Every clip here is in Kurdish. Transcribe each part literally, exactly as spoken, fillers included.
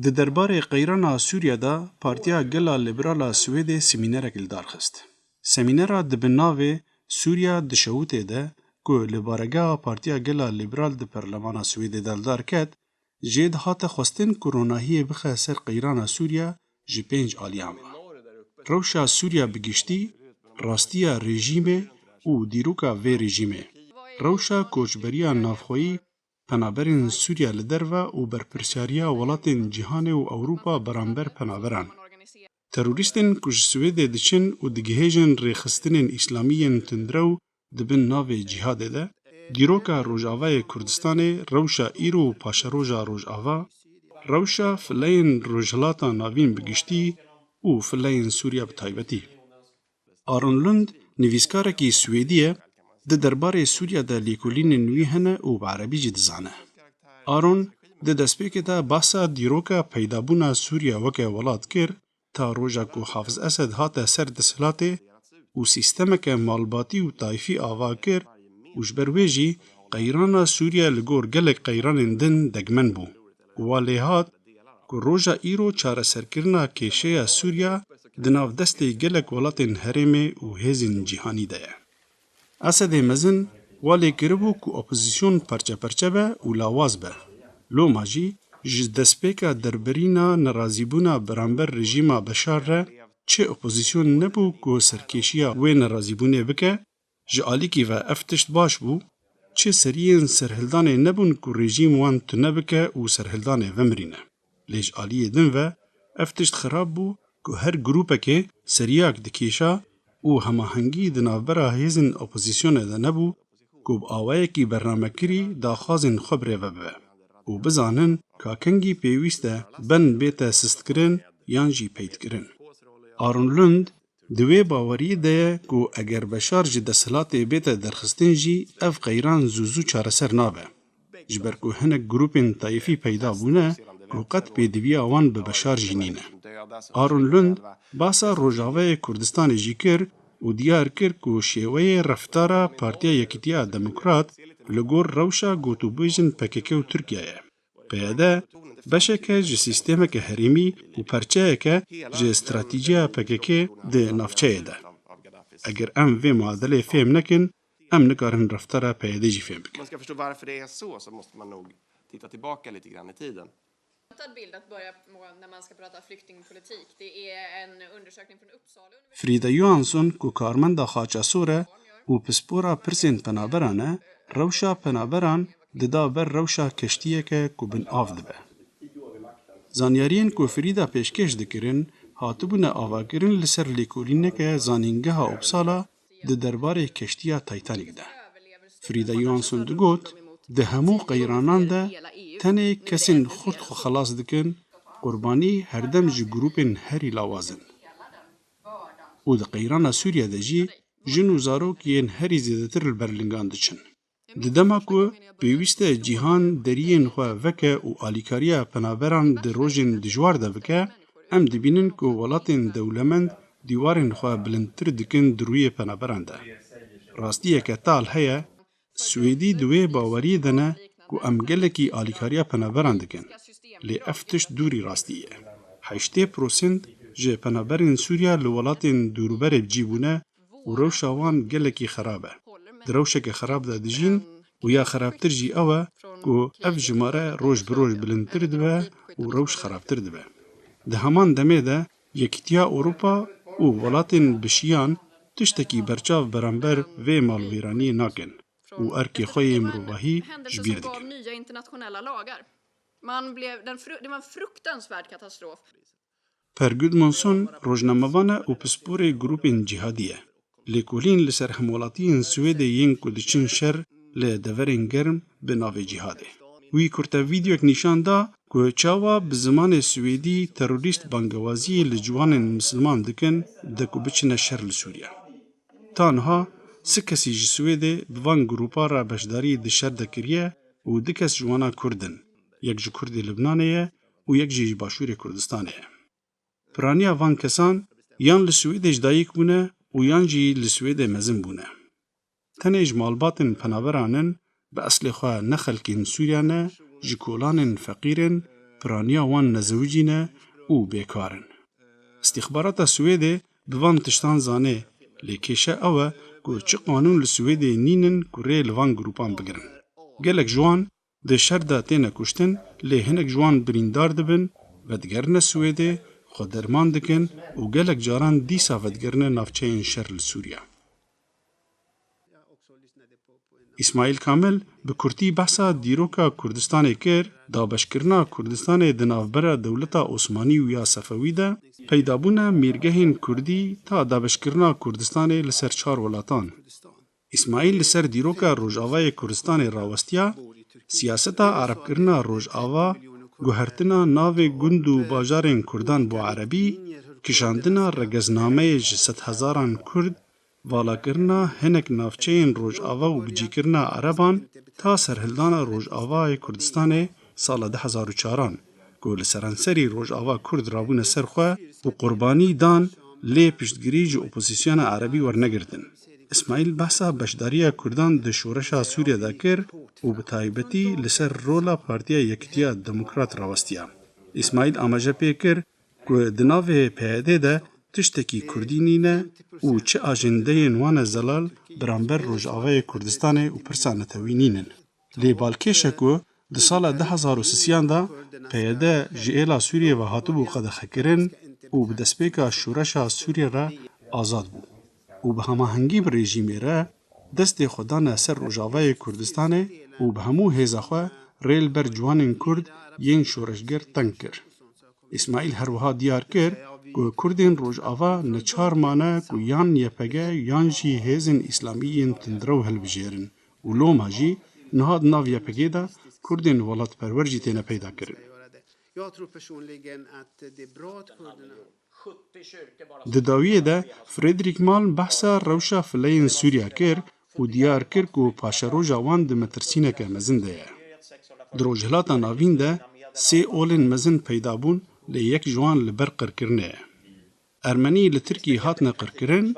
Di derbarê qeyrana Sûriye de Partiya Gela Liberal a Swêdê semînerek li dar xist. Semînera di bin navê Sûriya dişewitê de ku li baregeha Partiya Gela Liberal di Perlemana Swêdê de li dar ket, jê dihate xwestin ku ronahiyê bixe ser qeyrana Sûriya ji pênc aliyan ve. Rewşa Sûriya bi giştî, rastiya rejîmê û dîroka vê rejîmê, rewşa koçberiya navxweyî, penaberên Sûriya li derve û berpirsyariya welatên cîhanê û Ewropa beramber penaberan. Terorîstên ku ji Swêdê diçin û digihêjin rêxistinên îslamî yên tundrew di bin navê cîhadê de, dîroka Rojavayê Kurdistanê, rewşa îro û paşeroja Rojava, rewşa fileyên Rojhilata Navîn bi giştî û fileyên Sûriya bi taybetî. Aron Lund nivîskarekî Swêdî ye, di derbarê Sûriya de lêkolînên wî hene û bi erebî jî dizane. Aron di destpêkê de bahsa dîroka peydabûna Sûriya weke welat kir, ta roja ku Hafiz Esed hate ser desthilatê û sîstemeke malbatî û tayfî ava kir û ji ber wê jî qeyrana Sûriye li gor gelek qeyranên din degmen bû û wa lê hat ku roja îro çareserkirina kêşeya Sûriya di nav destê gelek welatên herêmê û hêzên cîhanî de ye. Esedê mezin wa lê kiribû ku opozîsyon perçeperçe be û lawaz be. Loma jî ji destpêka derbirîna nerazîbûna beramber rejîma Beşar re çi opozîsyon nebû ku serkêşiya wê nerazîbûnê bike, ji alîkî ve ev tişt baş bû, çi seriyên serhildanê nebûn ku rejîm wan tune bike û serhildanê vemirîne. Lê ji aliyê din ve ev tişt xirab bû ku her grûpekê seriyak dikêşa û hemahengî di navbera hêzên opozîsyonê de nebû ku bi awayekî bernamekirî daxwazên xwe birêve bibe û bizanin ka kengî pêwîst e ben bête sistkirin yan jî peydkirin. Aron Lund di wê baweriyê de ye ku eger Beşar ji desthilatê bête derxistin jî ev qeyran zû zû çareser nabe. Ji ber ku hinek grûpên tayîfî peyda bûne ku qet pêdiviya wan bi Beşar jî nîne. Aron Lund bahsa Rojavayê Kurdistanê jî kir û diyar kir ku şêweyê reftara Partiya Yekîtiya Demokrat li gor rewşa gotûbêjên P K K û Tirkiye ye. P Y D beşek e ji sîstemeke herêmî û perçeyek e ji stratîjiya P K K di navçeyê de. Eger em vê muadelê fêm nekin, em nikarin reftara P Y D jî fêm bikin. Om man ska förstå varför det är så, så måste man nog titta tillbaka lite grann i tiden. Bild att börja med när man ska prata flyktingpolitik. Det är en undersökning från Uppsala universitet. Frida Johansson ku karmenda Xaçasor e û pispora pirsên penaberan e, rewşa penaberan dida ber rewşa keştiyeke ku bin av dibe. Zanyariyên ku Frida pêşkêş dikirin, hatibûne avakirin li ser lêkolîneke Zanîngeha Uppsala di derbarê keştiya Titanic de. Frida Johansson digot, di hemû qeyranan de tenê kesên xurt xwe xelas dikin, qurbanî herdem ji grûpên herî lawaz in. Û di qeyrana Sûriye de jî jin û zarok yên herî zêdetir li ber lingan diçin. Di dema ku pêwîst e cîhan deriyên xwe veke û alîkariya penaberan di rojên dijwar de bike, em dibînin ku welatên dewlemend dîwarên xwe bilindtir dikin di rûyê penaberan de. Rastiyeke tal heye, Swêdî di wê baweriyê de ne ku em gelekî alîkariya penaberan dikin. Lê ev tişt dûrî rastî ye. Heştê prosent ji penaberên Sûriya li welatên dûrûberê bi cî bûne û rewşa wan gelekî xerab e. Di rewşeke xerab de dijîn û ya xerabtir jî ew e ku ev jimare roj bi roj bilindtir dibe û rewş xerabtir dibe. Di heman demê de Yekîtiya Ewropa û welatên bi şiyan tiştekî berçav beramber vê malwêraniyê nakin û erkê xwe yê mirovahî ji bîr dikin. Man blev, den fru-, det var en fruktansvärd katastrof. Per Gudmundsson rojnamevan e û pisporê grûpên cîhadî ye. Lêkolîn li ser hemwelatiyên Swêdê yên ku diçin şer li deverên germ bi navê cîhadê. Wî kurte vîdeoyek nîşan da ku çawa bi zimanê swêdî terorîst bangewaziyê li ciwanên misilman dikin de ku biçine şer li Sûriye. Ta niha sih kesî ji Swêdê bi van grûpa re beşdarî di şer de kiriye û du kes ji wana Kurd in. Yek ji Kurdê Libnanê ye û yek jî ji Başûrê Kurdistanê ye. Piraniya van kesan yan li Swêdê ji dayik bûne û yan jî li Swêdê mezin bûne. Tenê ji malbatên penaberan in, bi eslê xwe ne xelkên Sûriya ne, ji kolanên feqîr in piraniya wan nezewicî ne û bêkar in. Îstîxbarata Swêdê bi van tiştan zanê, lê kêşe ew e ku çi qanûn li Swêdê nînin ku rê li van grûpan bigirin. Gelek ji wan di şer de têne kuştin, lê hinek ji wan birîndar dibin, vedigerine Swêdê, xwe derman dikin û gelek caran dîsa vedigerine navçeyên şer li Sûriye. Îsmaîl Kamil bi kurtî behsa dîroka Kurdistanê kir, dabeşkirina Kurdistanê di navbera dewleta Osmanî û ya Sefewî de peydabûna mîrgehên Kurdî ta dabeşkirina Kurdistanê li ser çar welatan. Îsmaîl li ser dîroka Rojavayê Kurdistanê rawestiya, siyaseta erebkirina Rojava, guhertina navê gund û bajarên Kurdan bo erebî, kişandina regeznameyê ji sedhezaran Kurd, valakirina hinek navçeyên Rojava û bicîkirina ereban ta serhildana Rojavayê Kurdistanê sala du hezar û çaran, ku li seranserî Rojava Kurd rabûne ser xwe û qurbanî dan, lê piştgirî ji opozîsyona erebî wernegirtin. Îsmaîl behsa beşdariya Kurdan di şoreşa Sûriye de kir û bi taybetî li ser rola Partiya Yekitiya Demokrat rawestiya. Îsmaîl amaje pê kir ku di navê P Y D de tiştekî Kurdî nîne û çi ajendeyên wan e zelal beramber Rojavayê Kurdistanê û pirsa netewî nînin. Lê balkêş e ku di sala du hezar û sisiyan de P Y D ji êla Sûriyê ve hatibû qedexekirin û bi destpêka şoreşa Sûriyê re azad bû û bi hemahengî bi rejîmê re destê xwe dane ser Rojavayê Kurdistanê û bi hemû hêza xwe rê li ber ciwanên Kurd yên şoreşger teng kir. Îsmaîl her wiha diyar kir ku Kurdên Rojava neçar mane ku yan Y P G yan jî hêzên îslamî yên tundrew hilbijêrin û loma jî niha di nav Y P G de Kurdên welatperwer jî têne peyda kirin. Di dawiyê de Frederick Malm behsa rewşa fileyên Sûriya kir û diyar kir ku paşeroja wan di metirsîneke mezin de ye. Di Rojhilata Navîn de sê olên mezin peyda bûn, lê yek ji wan li ber qirkirinê ye. Ermenî li Tirkî hatine qirkirin,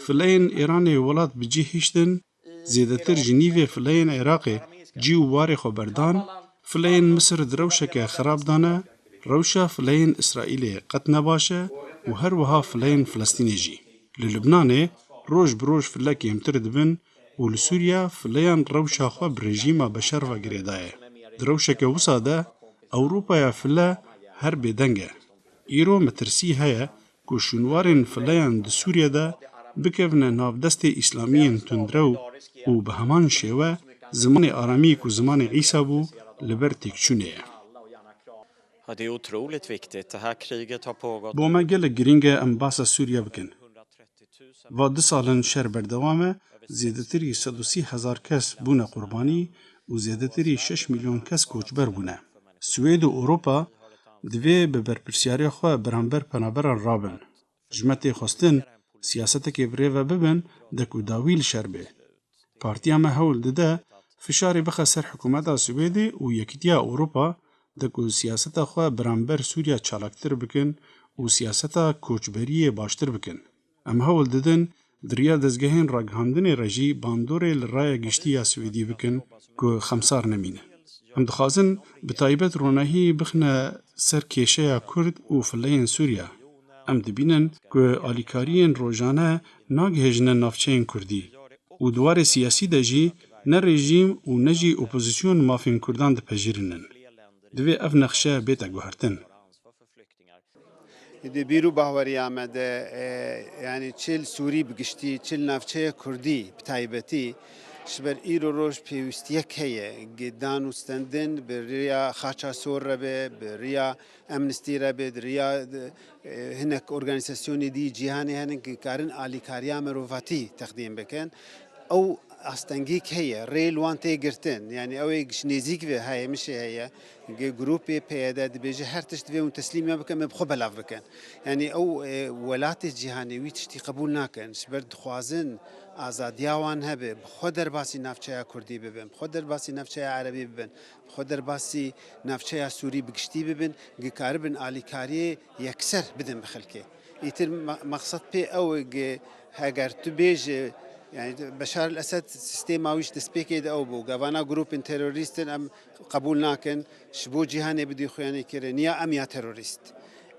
fileyên Îranê welat bi cih hiştin, zêdetir ji nîvê fileyên Iraqê cî û warê xwe berdan, fileyên Misir di rewşeke xirab de ne, rewşa fileyên Îsraîlê qet ne baş e û her wiha fileyên Filistînê jî. Li Lubnanê roj bi roj file kêmtir dibin û li Sûriye fileyan rewşa xwe bi rejîma Beşar ve girêdaye. Di rewşeke wisa de Ewropaya file her bêdeng e. Îro metirsî heye ku şûnwarên fileyan di Sûriye de bikevine nav destê îslamiyên tundrew û bi heman şêwe zimanê aramî ku zimanê Îsa bû li ber têkçûnê ye. Ja, det är otroligt viktigt. Det här kriget har pågått Bo me gelek girîng e em behsa Sûriye bikin. Va du sal in şer berdewam e, zêdetirî sed û sî hezar kes bûne qurbanî û zêdetirî şeş milyon kes koçber bûne. Swêd û Ewropa divê bi berpirsyariya xwe beramber penaberan rabin. Ji me tê xwestin siyasetekê bi rê ve bibin de ku dawî li şer bê. Partiya me hewl dide fişarê bixe ser hikûmeta Swêdê û Yekîtiya Ewropa de ku siyaseta xwe beramber Sûriya çalaktir bikin û siyaseta koçberiyê baştir bikin. Em hewl didin di riya dezgehên ragihandinê re jî bandorê li raya giştî ya Swêdî bikin ku xemsar nemîne. Em dixwazin bi taybet ronahî bixine ser kêşeya Kurd û fileyên Sûriya. Em dibînin ku alîkariyên rojane nagihêjine navçeyên Kurdî û di warê siyasî de jî ne rejîm û ne jî opozîsyon mafên Kurdan dipejirînin. Divê ev nexşe bête guhertin. Di bîr û bahweriya me de, e, yanî çi li Sûrî bi giştî, çi li navçeya Kurdî bi taybetî, ji ber îro roj pêwîstiyek heye, gi dan û stendin bi riya Xaça Sor re be, bi riya Amnesty re be, di riya, e, hinek organîzasyonê dî cîhanê hene ki karin alîkariya mirovatî texdîm bikin. Ew astengîk heye, rê li wan tê girtin. Yanî ew ê ji nêzîk ve heye, mişê heye. Gi grûpê P Y D dibêje her tişt divê hûn teslîmiya bikin, me bi xwe belav bikin. Yanî ew, e, welatê cîhanê wî tiştî qebûl nakin. Ji ber dixwazin azadiya wan hebe, bi xwe derbasî navçeya Kurdî bibin, bi xwe derbasî navçeya Erebî bibin, bi xwe derbasî navçeya Sûrî bi giştî bibin, gi karibin alîkariyê yekser bidin bi xelkê. Îtir me-, mexsed pê ew e, gi heger tu bêje, Yani Beşar el-Esed sistêma wî ji destpêkê de ew bû. Gavana grûpên terorîst in, em qebûl nakin. Ji bo cîhanê bidî xuyanî kirin. Ya em ya terorîst.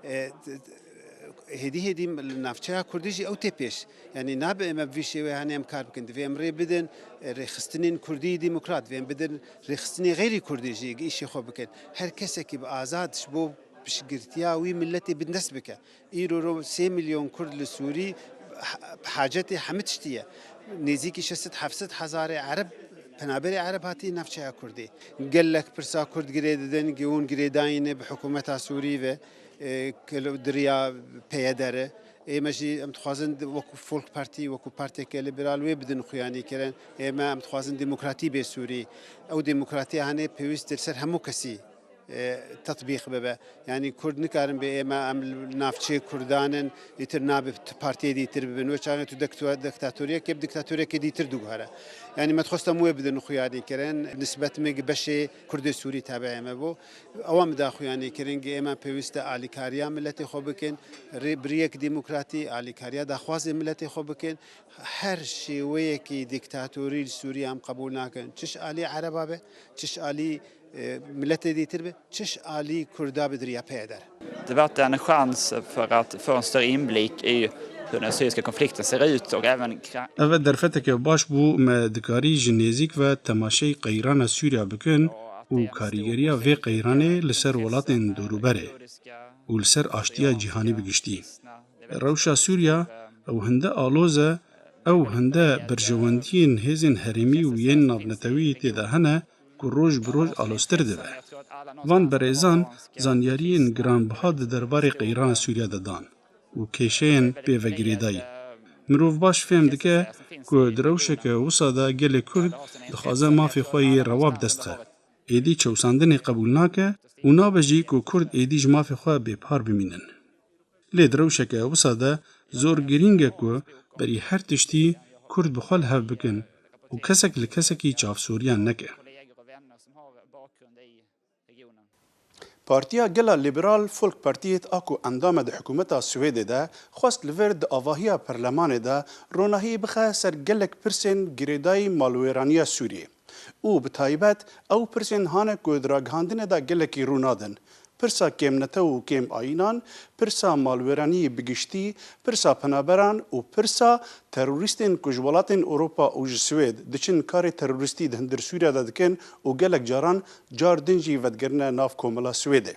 E, t-, t-, hêdî hêdî li navçeya Kurdî jî ew tê pêş. Yani nabe ême bi vî şêwê hanê em kar bikin. Divê em rê bidin, e, rêxistinên Kurdî demokrat. Divê em bidin rêxistinê xeyrî Kurdî jî îşê xwe bikin. Her kesekî bi azad ji bo piştgirtiya wî miletê bi dest bike. Îro ro sê milyon Kurd li Sûrî ha-, hacetê hemî tiştî ye. Nêzîkî şeş sed heft sed hezarê Ereb, penaberê Ereb hatiye navçeya Kurdê. Gelek pirsa Kurd girê didin, gi hûn girêdayî ne bi hikûmeta Sûrî ve, e, ke li, di riya P Y D re. Ême jî em dixwazin di, wekû Folk Partî, wekû partiyeke liberal wê bidin xuyanî kirin. Ême em dixwazin demokratî bê Sûrî. Ew demokratiya hene pêwîst li ser hemû kesî e, tetbîq bibe. Yanî Kurd nikarin bê ême em li navçeyê Kurdan in, îtir nabe tu partiyê dîtir bibin. Wê çaxê tu dektu-, diktatoriyekê bi diktatoriyekê dîtir diguhere. Yanî me dixwest em wê bidin xuyanî kirin. Nisbet me gi beşê Kurdê Sûrî tabiê me bû. Ewa me da xuyanî kirin gi ême pêwîst e alîkariya miletê xwe bikin, rê-, bi riyek demokratî alîkariya daxwazê miletê xwe bikin. Her şêweyekî diktatorî li Sûriye em qebûl nakin. Çi ji alî Ereba be, çi ji alî e, miletê dîtir be, çi ji alî Kurda bi diriya P Y D re. Det var en chans för att få en större inblick i hur den syriska konflikten ser ut och även kra- Ev derfeteke baş bû, me dikarî ji nêzîk ve temaşey qeyrana Sûriya bikin û karîgeriya vê qeyranê li ser welatên dorûberê û li ser aştiya cîhanî bi giştî. Rewşa Sûriya ew hinde aloz e, ew hinde berjewendiyên hêzên herêmî û yên navnetewî tê de hene, ku roj bi roj aloztir dibe. Van berêzan zanyariyên giranbiha di derbarê qeyrana Sûriya de dan û kêşeyên pê ve girêdayî. Mirov baş fêm dike ku di rewşeke wisa de gelê Kurd dixwaze mafê xwe yê rewa bi dest xixe. Êdî çewsandinê qebûl nake û nabe jî ku Kurd êdî ji mafê xwe bêpar bimînin. Lê di rewşeke wisa de zor girîng e ku berî her tiştî Kurd bi xwe li hev bikin û kesek li kesekî çavsoriyan neke. Partiya Gela Liberal Folkpartiet a ku endam e di hikûmeta Swêdê de, xwest li vir di avahiya perlemanê de ronahiyê bixe ser gelek pirsên girêdayî malwêraniya Sûriyê. Û bi taybet ew pirsên hane ku di ragihandinê de gelekî rû nadin. Pirsa kêmnetew û kêmayînan, pirsa malwêraniyê bi giştî, pirsa penaberan û pirsa terorîstên ku ji welatên Ewropa û ji Swêd diçin karê terorîstî di hundir Sûriya de dikin û gelek caran car din jî vedigerine nav komela Swêdê.